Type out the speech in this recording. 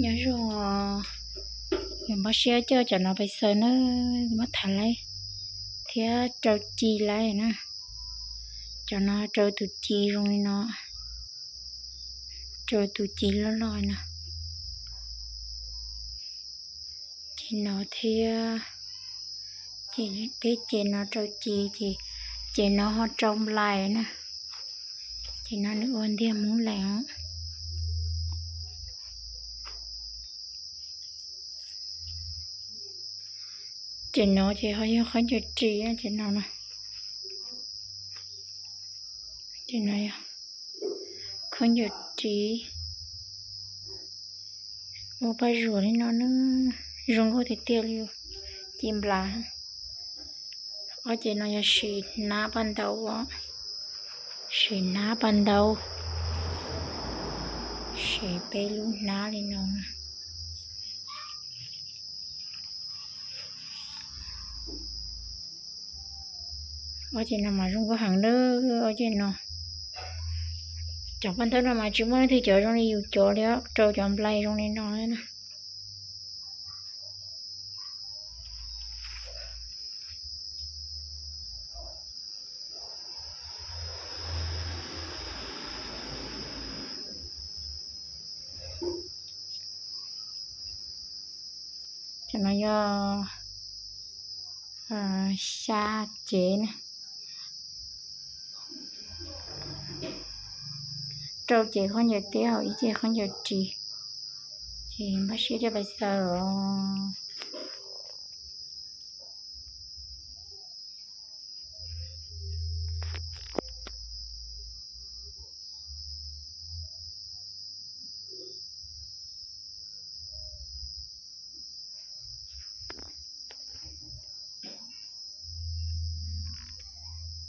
Nyob zoo, yog npaj siab coj cov no pais xaws na, muab thaiv lawm thiab rau ci lawm na. Cov no rau tus ci zoo li no, rau tus ci loj loj na. Ces no thiab, ces peb ces no rau ci, ces, ces no ho rau nplai na. Ces no nws ua ntiag Hmoob Lees os. Ces no ces ho yog khaub ncaws ris, ces no, ces no yog khaub ncaws ris, ua paj zuam li no na, zoo nkauj tiag tiag li, ci nplas. Ob ces no yog sim hnab paj ntaub, sim hnab paj ntaub, sim peb lub hnab li no. Ob ces no mas zoo nkauj heev na, ob ces no. Cov paj ntaub no mas tsis muaj leej twg cov zoo li yus cov li, rau cov nplai zoo li no na. Ces no yog xya cev na, rau cev khaub ncaws tiab, ib cev khaub ncaws ris. Ces npaj siab coj pais xaws os.